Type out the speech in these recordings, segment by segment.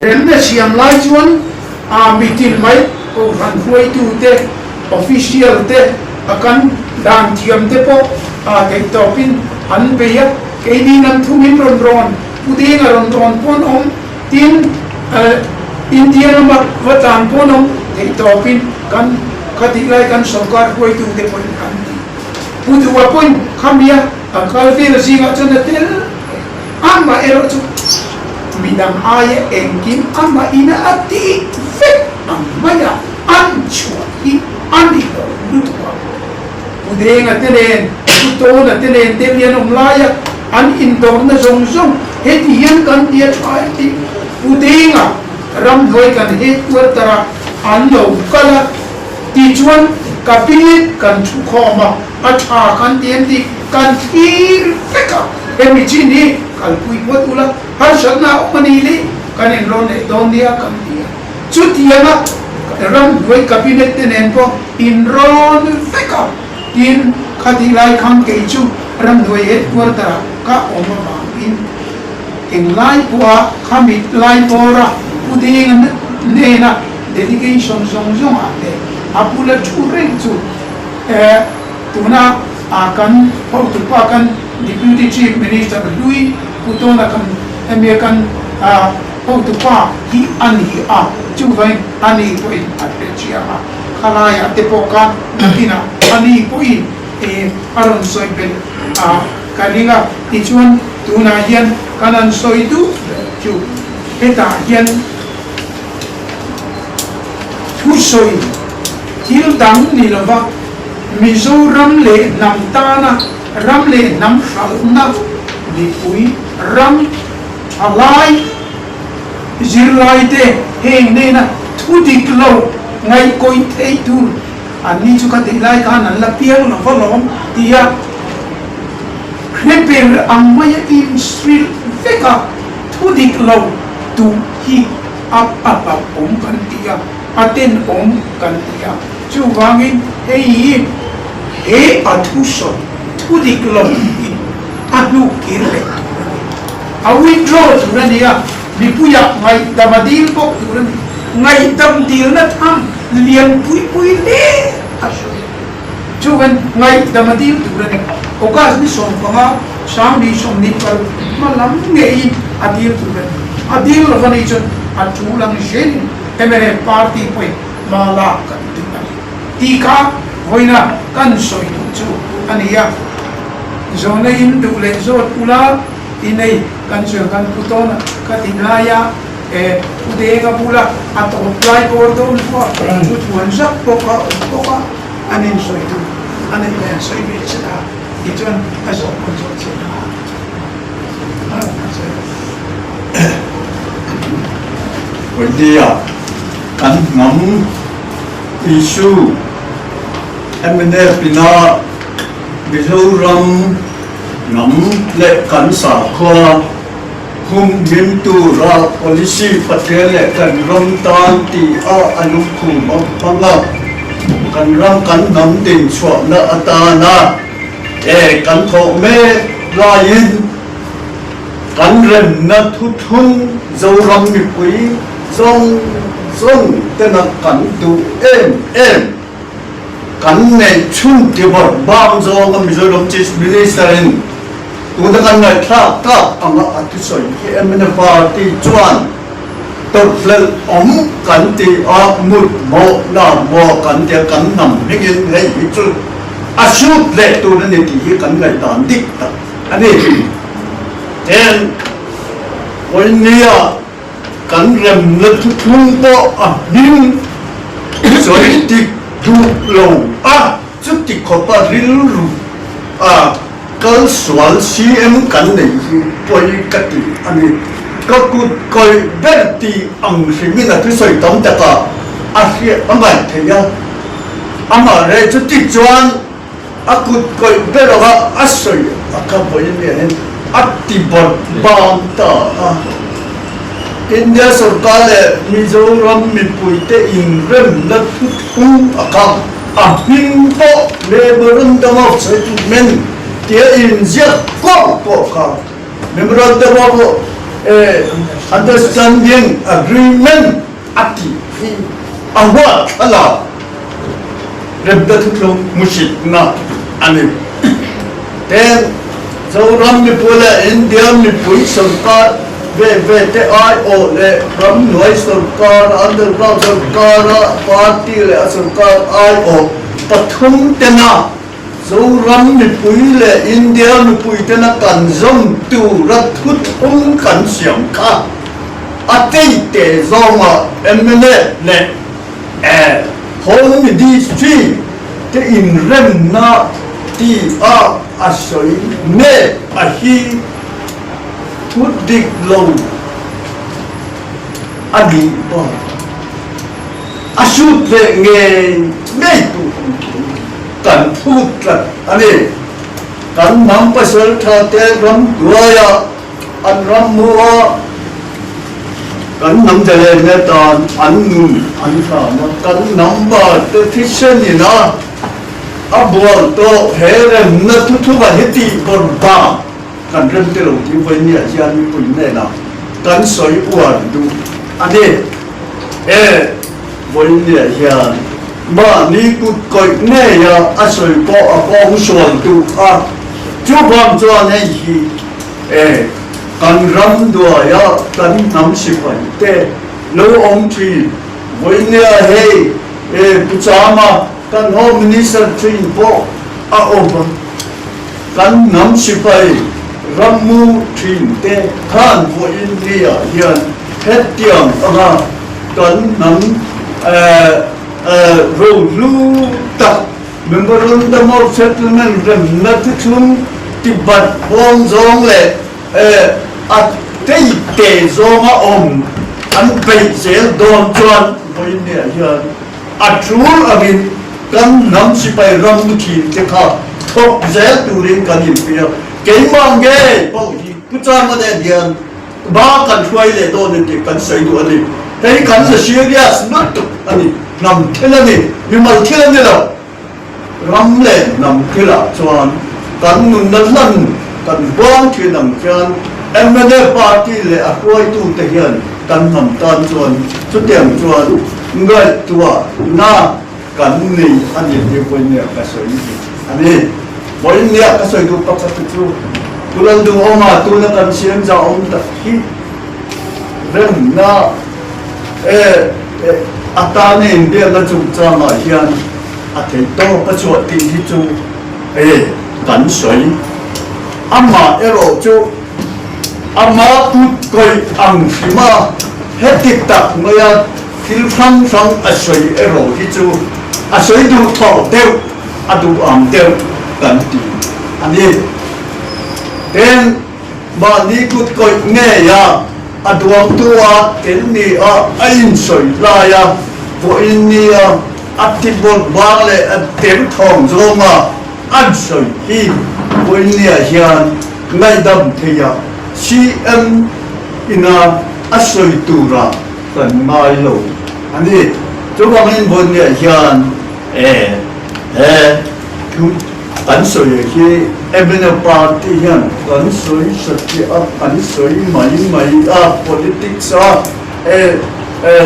Remna siam lai chuan a mitin mai Kohhran hruaitute, official te, a kan dan thiam te pawh a theih tawpin an bei a, keini lam thumin rawn rawn puding a rawn rawn pawn awm, tin India lama va tlan pawn awm theih tawpin kan khatih lai kan sorkar hruaitute pawhin an ti. Pu Duha pawhin khamia a kal vel zingah chuan a tel thei. Amaherawh chu midang aia engkim amahin a tih vek ang maia an chhuah hi a ni lo lutuk a. Pu Denga te nen, Pu Tawna te nen te lian awm laia an indawrna zawng zawng heti hian kan ti a tha em tih Pu Denga ramhnuai kan headquarter a an lo kal a tichuan cabinet kan thukhawm a. A tha kan ti em tih kan thlir vek a, hemi chin hi kalpui phawt ula, harsatna a awm a ni le, kan inrawn leh dawn nia kan ti a. Chutianga ramhnuai cabinet te nen pawh inrawn vek a, tin khatih lai khan kei chu ramhnuai headquarter ah ka awm avangin englai pawha khami lai bawra Pu Denga hnena delegation zawng zawng ah leh a bula thu reng chu Tuna kan hotupa kan Deputy Chief Minister hlui Pu Tawna kan hemi kan hotupa hi a ni a, chuvangin a ni pawhin a hre chiang a, khalaiah te pawh khan nakinah a ni pawhin a rawn sawi belh a ka ring a, tichuan tunah hian kan han sawi duh ber chu hetah hian thusawi Thil dang ni lova Mizoram leh hnam tana ram leh hnam hralhna mipui ram thalai zirlaite heng nena thu dik lo ngaihkawih theih tur an ni chu ka tih lai khan an la piang lo va lawm tia hre ber ang maia inhrilh veka thu dik lo duh hi a hlauhawm kan ti a. A tenawm kan ti a, chuvangin hei hi he a thusawi thu dik lo hi a hnuk kir leh tur a ni. A withdraw tur a ni a, mipuiah ngaihdam a dil bawk tur a ni. Ngaihdam dilna tham lian pui pui hle a sawi a, chuvangin ngaihdam a dil tur a ni. August ni 15, 2026 hma lam ngeiin a dil tur a ni. A dil lo a nih chuan a tul ang zelin Mnf party pawhin hma lak kan duh a ni tih kha vawiina kan sawi duh chu a ni a. Zawhna in duh leh zawt ula i nei kan chuan kan pu tawn a, ka ti lai a, e Pu Denga bula a tawp lai bawr dawn pawh thu thuan zak bawk a awm bawk a, an insawi duh a neih leh an sawi ve che a, tichuan a zawh pawn zawh che a. India kan hnam issue mnf ina Mizoram hnam leh kan sakhua humhim tura policy Pathian leh kan ram tan tih a a lungkhum a hmang a, kan ram kan hnam dinchhuahna atana E kan thawh mek laiin kan remna thuthlung Zoram mipui zawng zawng tena kan duh em em kan neih chhun tibawrh bang zawnga Mizoram Chief Minister in tuna kan ngaihthlak tak anga a thusawi hi mnf party chuan tawrhhlelh awm kan ti a, mut mawh na maw kan tia kan hnam hmingin hei hi chu a shoot leh tur a ni tih hi kan ngaihdan dik tak a ni. Heng Pawlnia kan remna thuthlung pawh a hming sawi dik duh lo a, chuti khawpa rilru a kal sual CM kan nei hi pawi ka ti a ni. Ka kut kawih ber tih ang hrimin a thusawi tam takah a hriat a ngaih theih a. Amah reh chu ti chuan a kut kawih ber anga a sawi a kha vawiin nia hian a ti bawrh bang ta a. India sorkar leh Mizoram mipuite inremna thuthlung a kha a hming pawh Memorandum of Settlement tia inziak kuau pawh kha Memorandum of. Understanding Agreement a tih hi a huat thla remna thuthlung hmuhsitna a ni. Ten Zoram mipui leh India mipui sorkar ve ve te aiawh leh ramhnuai sorkar, underground sorkara party leh a sorkar aiawh pathum tena Zoram mipui leh India mipui tena kan zawm tura thuthlung kan siam kha a teite zawnga mla leh Home Ministry te inremna ti a a sawi mek a hi thu dik lo a nih bak. A shoot leh ngei ngei tur kan phut tlat a ni. Kan hnam pasal tha te ram hnuaia an ram hmu a, kan hnam zalen atan an nun an hlan a, kan hnam bar te thisen ina a bual tawh he remna thuthlunga heti bawr bang kan rem te lo tih vawinia hian mipui hnenah kan sawi uar duh a ni. E vawinia hian mahni kut kawih ngeia a sawi pawh a kawng sual duh a, chuvang chuan hei hi e kan ram duaia kan hnam sipai te lo awm thin vawinia hei e Pu Chama kan Home Minister thin pawh a awm a. Kan hnam sipai rammu thin te khan vawiin ni-ah hian hetiang anga kan hnam rohlu tak Memorandum of Settlement remna thuthlung tibat bawng zawng leh a teite zawnga awm an beih zel dawn chuan vawiin ni-ah hian A tul angin kan hnam sipai rammu thin te kha thawk zel turin kan inpui a, keimah ngei pawh hi Pu Chama nen hian ba kan hruai leh dawn a tih kan sawi duh a ni. Hei kan la serious lutuk a ni, hnam thil a ni, mimal thil a ni lo. Ram leh hnam thilah chuan kan nunna hlan kan buang thin ang khian mla party leh a hruaitute hian kan hnam tan chuan chutiang chuan ngaihtuahna kan nei a ni tih vawinia ka sawi duh a ni. Vawinia ka sawi duh pakhat chu Pu Lalduhawma tuna kan siam zahawm tak hi remna atana inbiakna chungchangah hian A theih tawk a chhuah tih hi chu e kan sawi. Amah erawh chu ama kut kawih ang hrim a, heti tak maia thil hrang hrang a sawi erawh hi chu a sawi duh thawh deuh, a duh ang deuh kan ti a ni. Tin, mahni kut kawih ngeia a duangtu a tel ni a a insawi laia vawiin nia A tibawlh bang leh a tel thawng zawnga an sawi hi Vawinia hian ngaihdam theia CM ina a sawi tura kan ngai lo a ni. Chuvangin Vawinia hian e he thu kan sawi hi mna party hian kan sawi satliah a, kan sawi mai mai a, politics a e e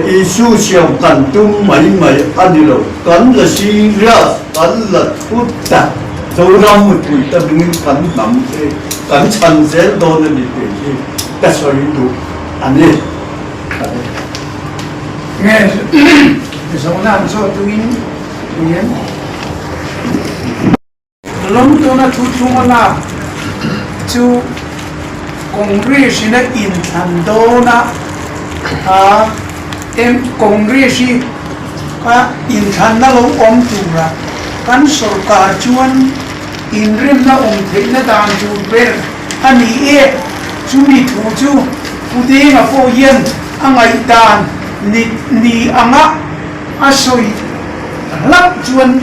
Issue siam kan tum mai mai a ni lo, kan la serious, kan la thu tak, Zoram mipui te hmingin kan hnam hi kan chhan zel dawn a ni tih hi ka sawi duh a ni. Nge zawhna an zawh tuin hian. Lawmtuna thu thunga lak chu Congress in a inthlan dawn a, a Congress hi a inthlanna lo awm tura kan sorkar chuan inremna awm theihna dan tur ber a ni e. Chumi thu chu Pu Denga pawh hian a ngaihdan ni anga a sawi hlauh chuan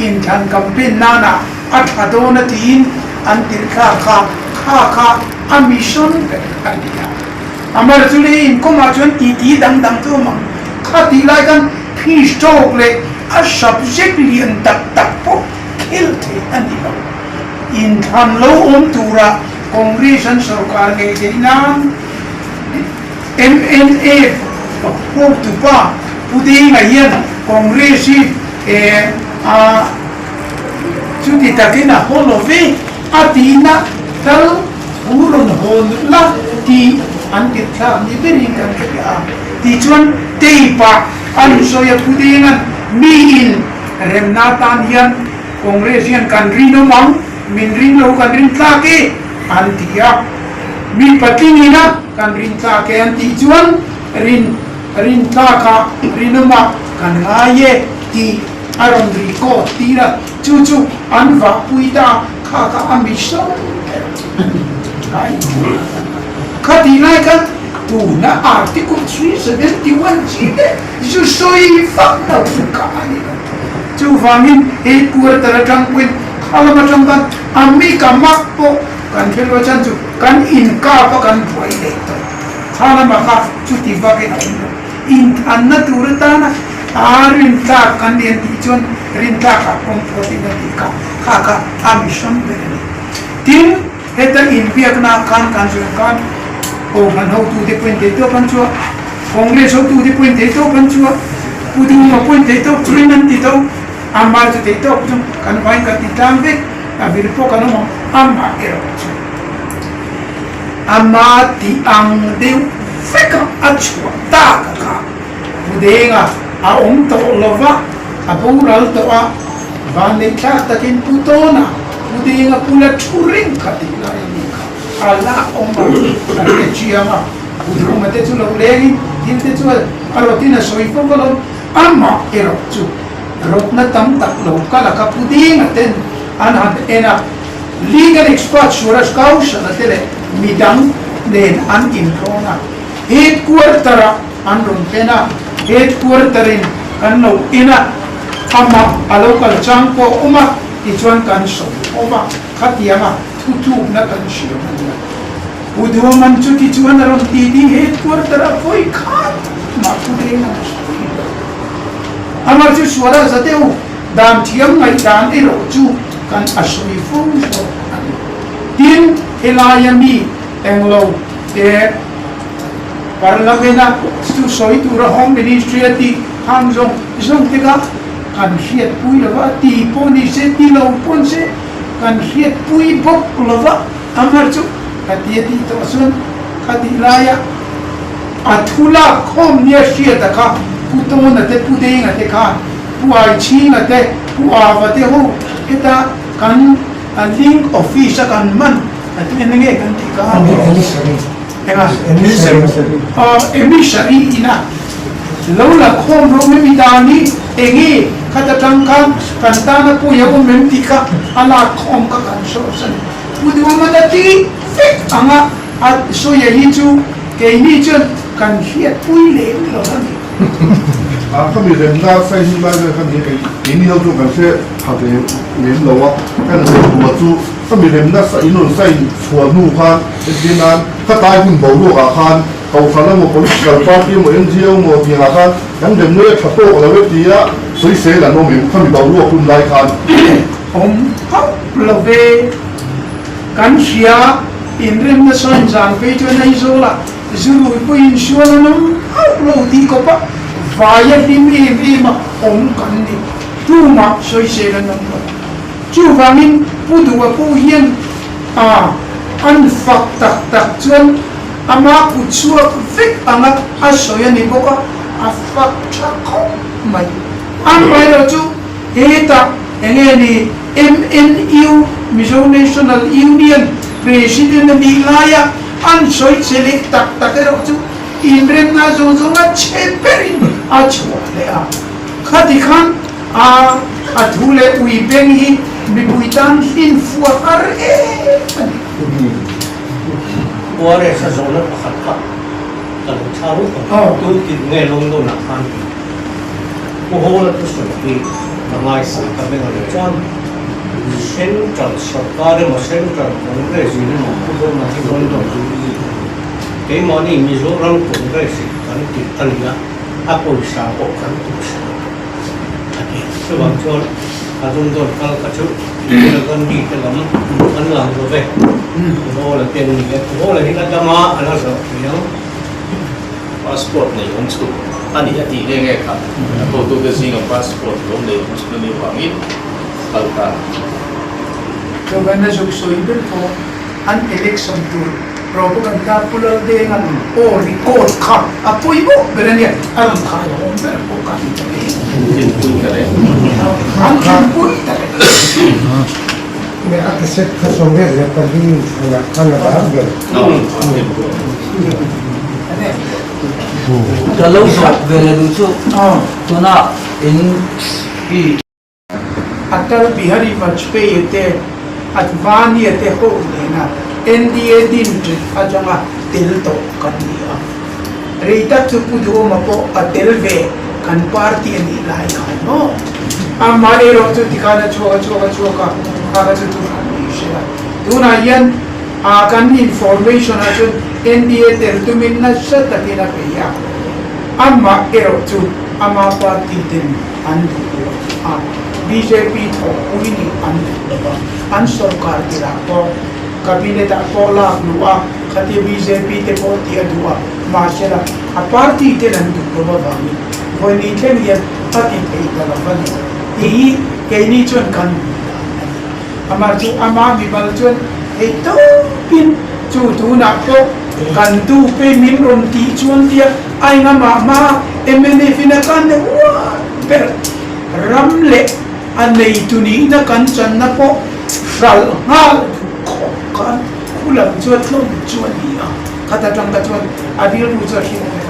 Inthlan campaign nana a tha dawn a tiin an tirh thla kha kha kha a mission ber a ni a. Amar chu leh inkawmah chuan titi dang dang chu awm ang. Kha tih lai khan fees tawk leh a subject lian tak tak pawh khel thei a ni lo. Inthlan lo awm tura. Congress an sorkar ngei theih nan MNF hotupa Pu Dinga hian Congress hi a chuti takin a haw lo ve a tihna tal thu rawn hawn la tih an tithlak ni berin kan hria a. Tichuan tape ah an sawi a Pu Dinga'n miin remna tan hian Congress hian kan rinawm ang, min ring lo kan rin tlak e an ti a. Mi patling ina kan rin tlak e an tih chuan rin rin tlaka rinawma kan ngai e tih a rawn record tir a, chu chu an vahpui ta a, kha kha a mi sawm ber a inhmu kha tih lai khan tuna Article 371 chi te zu sawi vak lo chu ka a ni lo. Chuvangin headquarter atang pawhin kha lam atang khan a mi ka mak pawh kan hre lo a chhan chu kan inkap a kan buai leh tawh. Kha lamah kha chuti vakin a awm lo. Inthanna tur atana a rintlak kan ni an tih chuan rintlak ah pawm phawtin a tih kha kha kha a mission ber a ni. Tin, heta inbiakna khan kan zawm khan Kohhran hotute pawhin theih tawp an chhuah, Congress hotute pawhin theih tawp an chhuah, Pu Duhma pawhin theih tawp chuin an ti tho, amah chu theih tawp chu kan vain kan ti tlang vek, a vir pawh kan awm ang, amah erawh chu ama tih ang deuh veka a chhuah tak a kha Pu Denga a awm tawh lova, a boral tawh a, vanneih thlak takin Pu Tawna, Pu Denga pula thu reng kha tih lai a ni kha. A la awm a, a hre chiang a, Pu Thuma te chu lo lengin thil te chu a rawtin a sawi fo ka lo, amah erawh chu rawtna tam tak lo kal a ka Pu Dinga ten an han en a, legal expert Suraj Kaushal a te leh midang nen an inhrawn a, headquarter ah an rawn pen a, headquarter in kan lo en a, amah a lo kal chang pawh a awm a, tichuan kan sawi fo a, khatiang a. Thutlukna kan hriam a nia. Pu Duaman chuti chuan a rawn ti ding headquarter a vawi khat mah thu deng a sawi lo. Amah chu sual a za deuh dan thiam ngaihdan erawh chu kan a sawi fo zawk a ni. Tin, helaia mi englo te Parliament-a chu sawi tura Home Ministry a tih khang zawng zawng te kha kan hriatpui lova, ti pawh ni se, ti lo pawh ni se, Kan hriatpui bawk lova a hmar chu ka ti a tih tawh chuan ka tih laia a thu lak khawm nia hriata kha Pu Tawna te Pu Denga te khan Pu Aichhinga te Pu Ava te ho heta kan link office a kan man a ti eng nge kan tih kha enga emissary ina Lo la khawm rawh memi dan hi enge khat atang khan kan tana pawi a awm em tih kha a lak khawm kha kan source a ni. Pu Duhman a ti vek anga a sawi a hi chu keini chuan kan hriatpui lem lo a ni. A ka mi remna sai hun lai vel kha ni kei keini ho chu kan hre tha ve lem lo a, kan hre tua chu ka mi remna sa in rawn sign chhuah hnu khan entir nan ka tai hun boruak ah khan Kohhran emaw political party emaw NGO emaw tiangah khan kan remna hi a tha tawk lo e tia sawisel an awm em khami boruak hun lai khan. Awm hauh lo ve. Kan hria inremna sawn zan phei chuan Aizawlah zurui pawhin sual an awm hauh lo tih kawpa vaia hlim em em a awm kan ni. Tumah sawisel an awm lo. Chuvangin Pu Duha pawh hian a an fak tak tak chuan Ama kut chhuak vek anga a sawi a ni bawk a, a fak tha khawp mai. Amaherawh chu hetah enge ni MNU, Mizo National Union, President a nih laia an sawi che leh tak tak erawh chu inremna zawng zawng a che berin a chhuah leh a. Khati khan a a thu leh ui beng hi mipui tan hlin fuah har em a ni. ORS a zawhna pakhat kha ka lo chhang vek ang. Tun tir nge London ah khan Pu Hawla thusawi hi ka ngaihsan ka beng a lo chuan Central Sarkar emaw Central Congress in emaw Pu Hawla hi London keimahni Mizoram Congress in kan tih a ni a, a pawisa pawh kan tum sak a ti. Chuvang chuan. A London kal kha chu Indira Gandhi te lam an lang lo ve. Pu Hawla te an ni e. Pu Hawla hi la dam a, a la zawh thei ang. Passport nei awm chhun a ni a tih nghe nghe kha a hotute zinga passport lo nei awm chhun a nih vangin kal ta. Chuvana zuk sawi ber pawh an election tur propaganda Pu Laldenga aw record kha a pawimawh ber a nia, a rawn thai awm ber pawh ka ti ta reng. Thinpui ta reng. An thinpui ta reng. Leh a cassette kha 94 inthlanah khan a lar ber. Ka lo zawh ve leh duh chu tunah in i. Atal Bihari Vajpayee te, Advani te ho nena NDA din ṭit atanga tel tawh kan ni a. Rei tak chu Pu Duhawma pawh a tel ve kan party a nih lai khan maw? Amaherawh chu tikhan a chhuak a chhuak a chhuak a, kha kha chu thuhran ni hre a. Tunah hian a kan information ah chuan NDA tel tumin nasa takin a bei a, amaherawh chu ama party ten an duh lo a, bjp thawhpui nih an duh lo a, an sorkar tirah pawh cabinet ah pawh lak luh a, khatia bjp te pawh tih a duh a, mahsela a party ten an duh lo avangin vawiin thleng hian a ti thei ta lo a ni tih hi keini chuan kan hmuh dan a ni. Amah chu ama mimal chuan thei tawpin chu tunah pawh kan dupe min rawn tih chuan tia a engamah hma mnf in a kan deuh uar ber ram leh a neitu nihna kan channa pawh hralh nghal duh khawp khan khu lam chu a tlawm chu a ni a, khata tang kha chuan a rilru chu a hriat reng.